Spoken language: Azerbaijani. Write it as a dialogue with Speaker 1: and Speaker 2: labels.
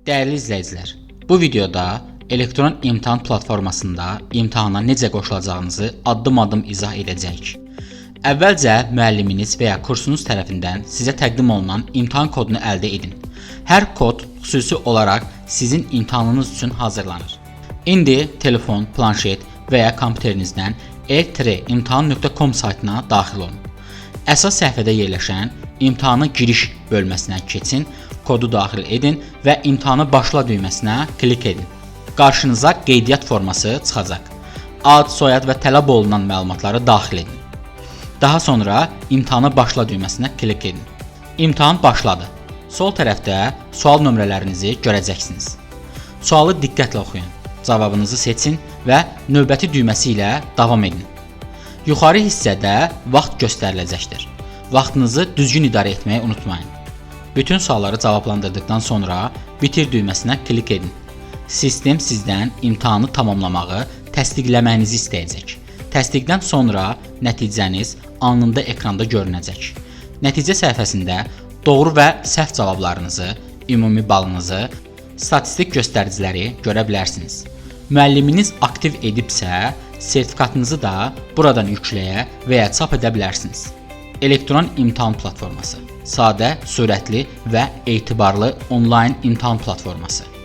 Speaker 1: Dəyərli izləyicilər, bu videoda elektron imtahan platformasında imtahana necə qoşulacağınızı addım-addım izah edəcəyik. Əvvəlcə müəlliminiz və ya kursunuz tərəfindən sizə təqdim olunan imtahan kodunu əldə edin. Hər kod xüsusi olaraq sizin imtahanınız üçün hazırlanır. İndi telefon, planşet və ya kompüterinizdən e-imtahan.com saytına daxil olun. Əsas səhifədə yerləşən imtahana giriş bölməsinə keçin, kodu daxil edin və imtahanı başla düyməsinə klik edin. Qarşınıza qeydiyyat forması çıxacaq. Ad, soyad və tələb olunan məlumatları daxil edin. Daha sonra imtahanı başla düyməsinə klik edin. İmtahan başladı. Sol tərəfdə sual nömrələrinizi görəcəksiniz. Sualı diqqətlə oxuyun. Cavabınızı seçin və növbəti düyməsi ilə davam edin. Yuxarı hissədə vaxt göstəriləcəkdir. Vaxtınızı düzgün idarə etməyi unutmayın. Bütün sualları cavablandırdıqdan sonra bitir düyməsinə klik edin. Sistem sizdən imtahanı tamamlamağı təsdiqləməyinizi istəyəcək. Təsdiqdən sonra nəticəniz anında ekranda görünəcək. Nəticə səhifəsində doğru və səhv cavablarınızı, ümumi balınızı, statistik göstəriciləri görə bilərsiniz. Müəlliminiz aktiv edibsə, sertifikatınızı da buradan yükləyə və ya çap edə bilərsiniz. Elektron imtahan platforması. Sadə, sürətli və etibarlı onlayn imtahan platforması.